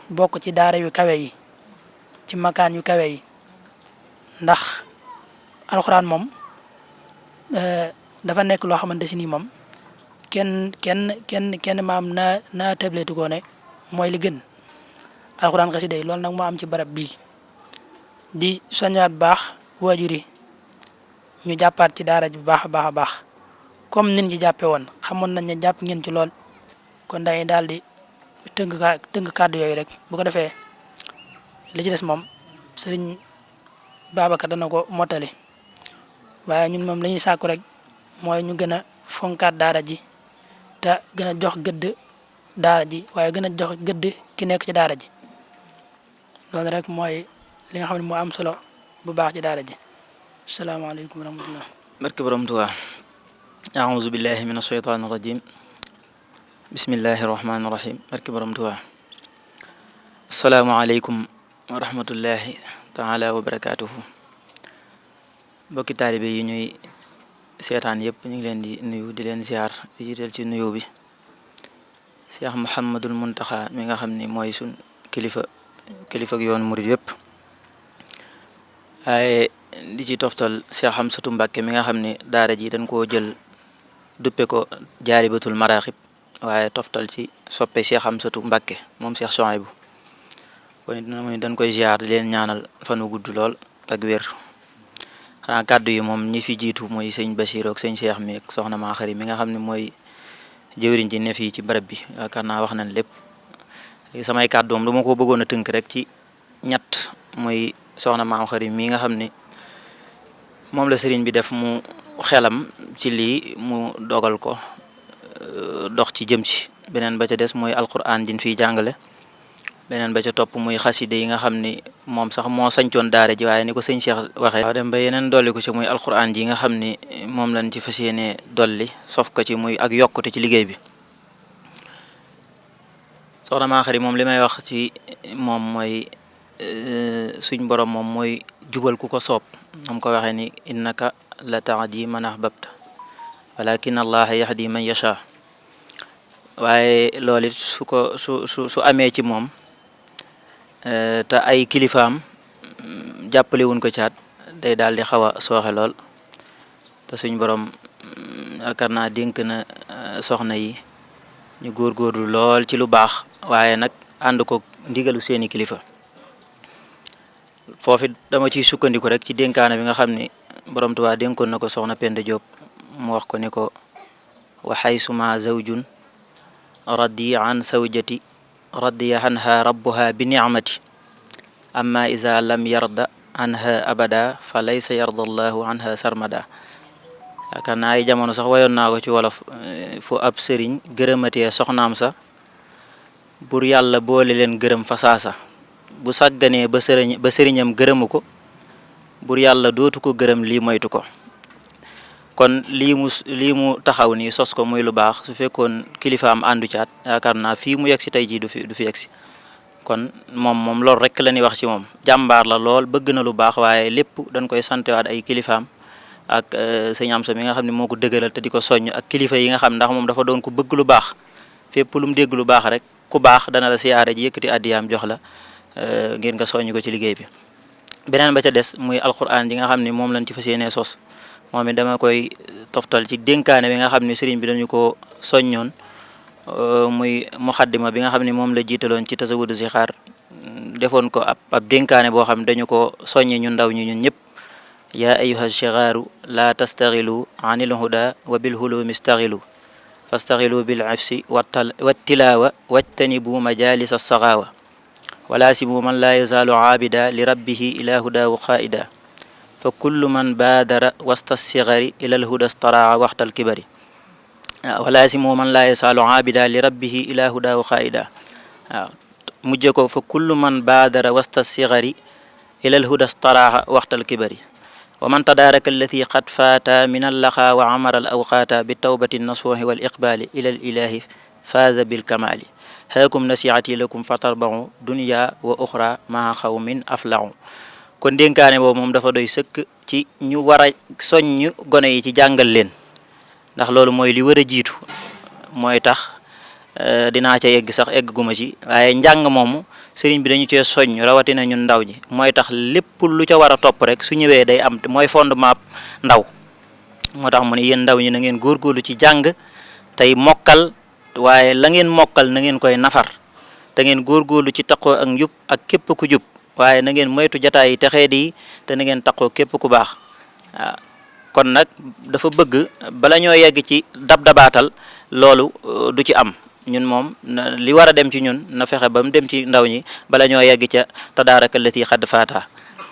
bokk ci daara yu kawe yi ci makaan yu kawe yi ndax alxuraan moom dafa nekk loo xamante si nii moom kenn maam naa tabletu ko ne mooy li gën alxuraan xasida yi loolu nag moo am ci barab bii di soññaat baax waajur yi ñu jàppaat ci daara ji bu baax a baax a baax comme nin ci jàppe woon xamoon nañ ne jàpp ngeen ci lool kon dañuy daal di tënk kàddu yooyu rek bu ko defee li ci des moom sëriñ Babacar dana ko mottali waaye ñun moom la ñuy sàkku rek mooy ñu gën a fonkaat daara ji te gën a jox gëdd daara ji waaye gën a jox gëdd ki nekk ci daara ji loolu rek mooy li nga xam ne moo am solo bu baax ci daara ji asalaamaaleykum wa rahmatullah barke borom Tuubaa a'uuzu billahi min ashaytaani rajim bismillahi rahmaani rahim barke borom Tuubaa asalaamaaleykum wa rahmatullahi taala wa barakaatuhu mbokki taalibe yi ñuy seetaan yëpp ñu ngi leen di nuyu di leen ziar di jiital ci nuyu bi Cheikh Mouhamadul Muntaxa mi nga xam ni mooy sun kilifa ak yoon murid yëpp waaye di ci toftal Cheikh Hamsatu Mbàkke mi nga xam ni daara ji dañ koo jël duppe ko jaalibatul maraaxib waaye toftal ci soppe Cheikh Hamsatu Mbàkke moom Cheikh Souhaïbou kon dañ koy ziar di leen ñaanal fan wu gudd lool ak wér xanaa kàddu yi moom ñi fi jiitu mooy sëñ Bachir ak sëñ Cheikh mi ak soxna Maa Xari mi nga xam ne mooy jëwriñ ci ne fii ci barab bi yaakaar naa wax nañ lépp samay kàddu moom dama ko bëggoon a tënk rek ci ñett mooy soxna Maa Xari mi nga xam ne moom la sëriñ bi def mu xelam ci lii mu dogal ko dox ci jëm ci beneen ba ca des mooy alquran jin fiy jàngale beneen ba ca topp muy xaside yi nga xam ni moom sax moo sañcoon daara ji waaye ni ko sëñ Cheikh waxee waaw dem ba yeneen dolli ko ci muy alquran ji nga xam ni moom lañ ci fas yéene dolli sof ko ci muy ak yokkute ci liggéey bi soxna Maa Xari moom li may wax ci moom mooy suñ borom moom mooy jubal ku ko soob moom ko waxee ni innaka la tahdi man ahbabta walakin allaha yahdi man yasha waaye loolu it su amee ci moom te ay kilifaam jàppale wuñ ko caat day daal di xaw a sooxe lool te suñ borom yaakaar naa dénk na soxna yi ñu góorgóorlu lool ci lu baax waaye nag ànd ko ndigalu seeni kilifa foofu dama ciy sukkandiku rek ci dénkaane bi nga xam ni borom Tuubaa dénkoon na ko soxna Penda Diop mu wax ko ni ko wa haysuma zawjun radi an zawjati radiya anha rabbuha bi nicmati amma iza lam yarda anha abada fa laysa yarda allahu anha sarmada yaakaar naa ay jamono sax wayoon naa ko ci wolof fu ab sëriñ gërëmatee soxnaam sa bur yàlla boole leen gërëm fa saasa bu sàgganee ba sëriñam gërëmu ko bur yàlla dootu ko gërëm lii moytu ko kon lii mu taxaw nii sos ko muy lu baax su fekkoon kilifaam àndu caat yaakaar naa fii mu yegg si tey jii du fi yegg si kon moom loolu rek la ñuy wax ci moom jàmbaar la lool bëgg na lu baax waaye lépp dañ koy santewaat ay kilifaam ak sëñ Amsa mi nga xam ne moo ko dëgëral te di ko soññ ak kilifa yi nga xam ndax moom dafa doon ku bëgg lu baax fépp lu mu dégg lu baax rek ku baax dana la siyaare ji yëkkati addiyaam jox la ngir nga soññ ko ci liggéey bi beneen ba ca des muy alquran ji nga xam ne moom lañ ci fas yéenee sos moom it dama koy toftal ci dénkaane bi nga xam ne sëriñ bi dañu ko soññoon muy muxaddima bi nga xam ne moom la jiitaloon ci tasawudu si xaar defoon ko ab dénkaane boo xam dañu ko soññi ñu ndaw ñi ñun ñëpp yaa ayyuha shigaaru la tastaxilu anil huda wa bil hulumi staxilu fastaxilu bil ifsi wattilaawa wajtanibu majalis assaxaawa wala sibu man la yazaalu aabida li rabbihi ila hudawu xaa'ida fa kullu man baadara wasta sigari ilal huda staraa waxtal kibari wala simu man laa yasaalu aabida li rabbihi ila hudawu xaa'ida waaw mujje ko fa kullu man baadara wasta sigari ilal huda staraa waxtal kibari wa man tadaaraka allati qad faata min allaxa wa amara al awqaata bi tawbati nasuuhi wal iqbaali ilal ilahi faaza bil kamaali haakum nasiihati lakum fatarbahu dunya wa uxra maa xawmin aflahu kon dénkaane boobu moom dafa doy sëkk ci ñu war a soññ gone yi ci jàngal leen ndax loolu mooy li war a jiitu mooy tax dinaa ca egg sax egg guma ci waaye njàng moomu sëriñ bi dañu cee soññ rawatina ñun ndaw ñi mooy tax lépp lu ca war a topp rek su ñëwee day am mooy fondement ndaw moo tax mu ne yéen ndaw ñi na ngeen góorgóorlu ci jàng tey mokkal waaye la ngeen mokkal na ngeen koy nafar te ngeen góorgóorlu ci taqoo ak njub ak képp ku jub waaye na ngeen moytu jataay yi texee di te na ngeen taqoo képp ku baax waaw kon nag dafa bëgg bala ñoo yegg ci dabaatal loolu du ci am ñun moom li war a dem ci ñun na fexe ba mu dem ci ndaw ñi bala ñoo yegg ca tabaaraka allati xadd faata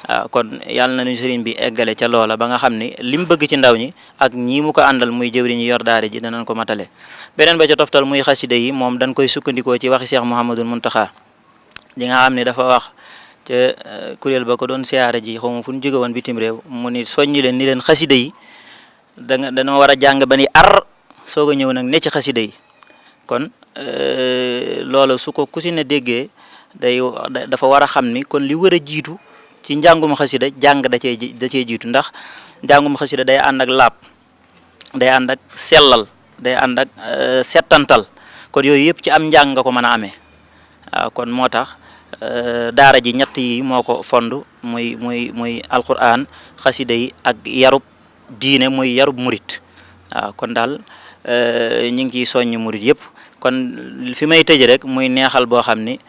waaw kon yàlla nañu sëriñ bi eggale ca loola ba nga xam ni li mu bëgg ci ndaw ñi ak ñii mu ko àndal muy jëwriñ ñi yor daara ji danañ ko matale beneen ba ca toftal muy xasida yi moom dañ koy sukkandikoo ci waxi Cheikh Mouhamadul Muntaxa di nga xam ne dafa wax ca kuréel ba ko doon siyaare ji xaw ma fu ñu jóge woon bitim réew mu ni soññi leen ni leen xasida yi dañoo war a jàng ba ni ar soog a ñëw nag ne ci xasida yi kon loolu su ko ku si ne déggee dafa war a xam ni kon li war a jiitu ci njàngum xasida jàng da cee jiitu ndax njàngum xasida day ànd ak laab day ànd ak sellal day ànd ak settantal kon yooyu yëpp ci am njàng nga ko mën a amee waaw kon moo tax daara ji ñett yi moo ko fond muy alquran xasida yi ak yarub diine muy yarub murit waaw kon daal ñu ngi ciy soññ murit yëpp kon fi may tëj rek muy neexal boo xam ni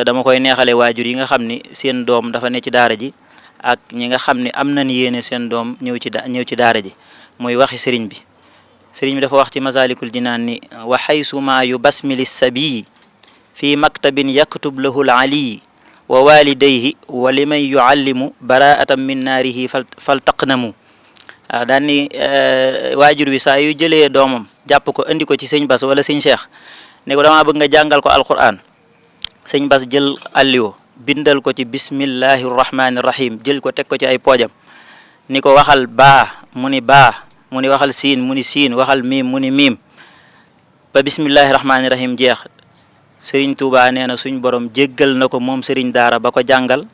dama koy neexale waajur yi nga xam ni seen doom dafa ne ci daara ji ak ñi nga xam ni am nañ yéene seen doom ñëw ci daara ji muy waxi sëriñ bi dafa wax ci masalikul jinaan ni wa xaysu ma yu basmili sabii fi maktabin yaktub lahu l aliyi wa walidayhi wa liman yuallimu baraatan min naarihi fal taqnamu waaw daan ni waajur wi saa yu jëlee doomam jàpp ko andi ko ci sëñ Bas wala sëñ Cheikh ne ko damaa bëgg nga jàngal ko alquran sëñ Bas jël alliwo bindal ko ci bismillahi rahmani rahim jël ko teg ko ci ay poojam ni ko waxal baa mu ni baa mu ni waxal siin mu ni siin waxal miim mu ni miim ba bismillahi rahmani rahim jeex sëriñ Touba nee na suñ borom jéggal na ko moom sëriñ daara ba ko jàngal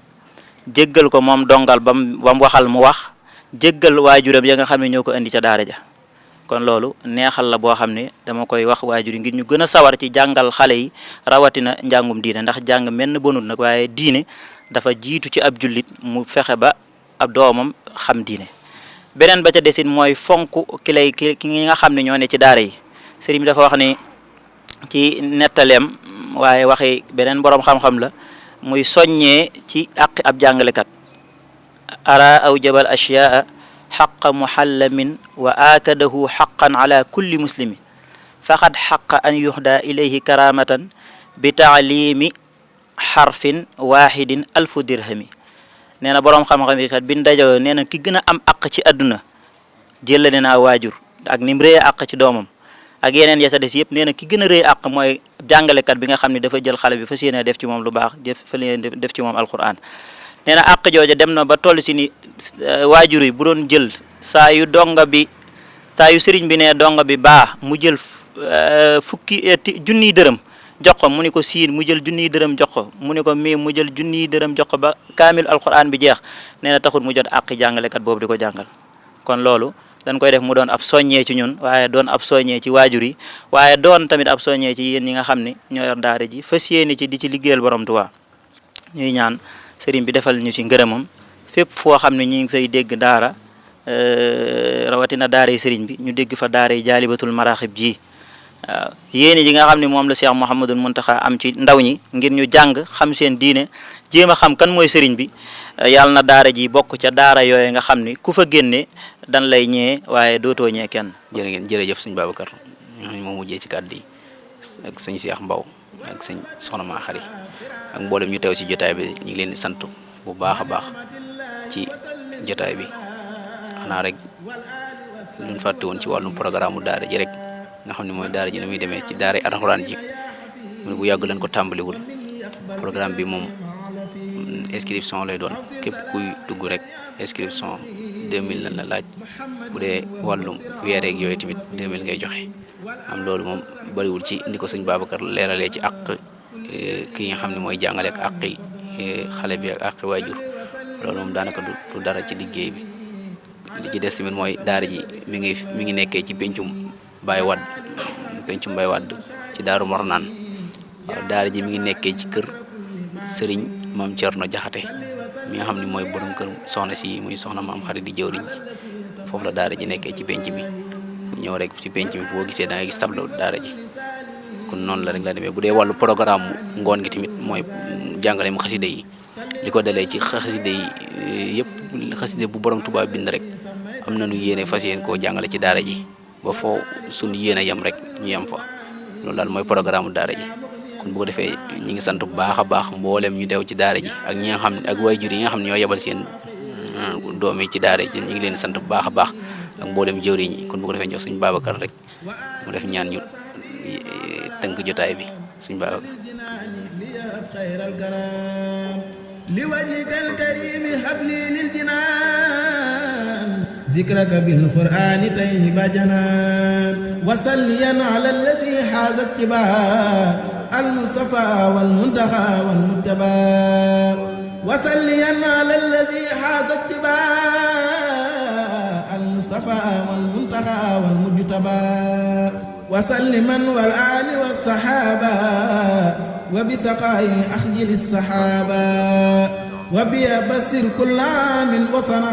jéggal ko moom dongal ba mu waxal mu wax jéggal waajuram ya nga xam ne ñoo ko indi ca daara ja kon loolu neexal la boo xam ne dama koy wax waajur yi ngir ñu gën a sawar ci jàngal xale yi rawatina njàngum diine ndax jàng menn bonut nag waaye diine dafa jiitu ci ab jullit mu fexe ba ab doomam xam diine beneen ba ca desit mooy fonk ki nga xam ne ñoo ne ci daara yi sëriñ bi dafa wax ni ci nettaleem waaye waxi beneen boroom xam-xam la muy soññee ci àq ab jàngalekat ara aw jabal ashyaa xaqa muhallamin wa aakadahu xaqan ala kulli muslimi faqad xaqa an yuxda ilayhi karamatan bi taalimi xarfin waxidin alfu dirhami nee na boroom xam-xam yi kat bin dajoo nee na ki gën a am àq ci àdduna jëlale naa waajur ak nim rëy àq ci doomam ak yeneen ya sa des yëpp nee na ki gën a rëy àq mooy jàngalekat bi nga xam ne dafa jël xale bi fas yéene def ci moom lu baax def ci moom alquran nee na àq jooja dem na ba toll si ni waajur yi bu doon jël saa yu sëriñ bi ne donga bi baa mu jël junniy dërëm jox ko mu ni ko siin mu jël junniy dërëm jox ko mu ni ko miim mu jël junniy dërëm jox ko ba kaamil alquran bi jeex nee na taxul mu jot àq jàngalekat boobu di ko jàngal kon loolu dañ koy def mu doon ab soññee ci ñun waaye doon ab soññee ci waajur yi waaye doon tamit ab soññee ci yéen ñi nga xam ne ñoo yor daara ji fas yéene ci di ci liggéeyal borom Tuubaa ñuy ñaan sëriñ bi defal ñu ci ngërëmam fépp foo xam ne ñu ngi fay dégg daara rawatina daara yi sëriñ bi ñu dégg fa daara yi jaalibatul maraaxib ji waaw yéene ji nga xam ne moom la Cheikh Mouhamadul Muntaxa am ci ndaw ñi ngir ñu jàng xam seen diine jéem a xam kan mooy sëriñ bi yàlla na daara ji bokk ca daara yooyu nga xam ni ku fa génne dan lay ñee waaye dootoo ñee kenn. jërëjëf sëñ Babacar ñoo moo mujjee ci kàddu yi ak sëñ Cheikh Mbaw ak sëñ Soxna Ma Xari ak mboolem ñu teew ci jotaay bi ñu ngi leen di sant bu baax a baax ci jotaay bi xanaa rek luñ fàtte woon ci wàllum programme mu daara ji rek nga xam ne mooy daara ji ni muy demee ci daara alxuraan ji mu bu yàgg leen ko tàmbaliwul programme bi moom inscription lay doon képp kuy dugg rek inscription 2000 lan la laaj bu dee wàllum weereeg yooyu tamit 2000 ngay joxe am loolu moom bariwul ci ni ko sëñ Babacar leeralee ci àq ki nga xam ne mooy jàngale ak àqi xale bi ak àqi waajur loolu moom daanaka du dara ci liggéey bi li ci des tamit mooy daara ji mi ngi nekkee ci pencum Baye Wade ci Daaru Marnaan waaw daara ji mi ngi nekkee ci kër Sëriñ Maam Cerno Jaxate mi nga xam ne mooy borom kër soxna si muy soxna Maam Xari di jëwriñ ji foofu la daara ji nekkee ci penc bi ñëw rek ci penc bi boo gisee da ngay gis tableau daara ji kon noonu la rek la demee bu dee wàllu programme ngoon gi tamit mooy jàngale mu xaside yi li ko dalee ci xaside yi yëpp xaside bu borom Tuubaa bind rek am nañu yéene fas yéene koo jàngale ci daara ji ba foo suñu yéene yem rek ñu yem fa loolu daal mooy programme daara ji kon bu ko defee ñi ngi sant bu baax a baax mboolem ñu dew ci daara ji ak ñi nga xam ne ak waajur yi nga xam ne ñoo yebal seen doom yi ci daara ji ñu ngi leen sant bu baax a baax ak mboolem jëwriñ ñi kon bu ko defee jox suñu Babacar rek mu def ñaan ñu tënk jotaay bi suñu Babacar لوجهك الكريم هب لي للجنان ذكرك بالقرآن طيب جنان وصليا على الذي حاز اتباع المصطفى والمنتهى والمتبى وصليا على الذي حاز اتباع المصطفى والمنتهى والمجتبى وسلما والآل والصحابة وبسقاء أخجل الصحابة وبيبصر كل عام وصنا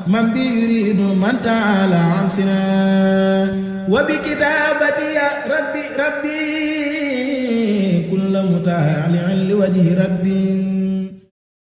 من بي يريد من تعالى عن سنا وبكتابتي يا ربي كل متعال لوجه ربي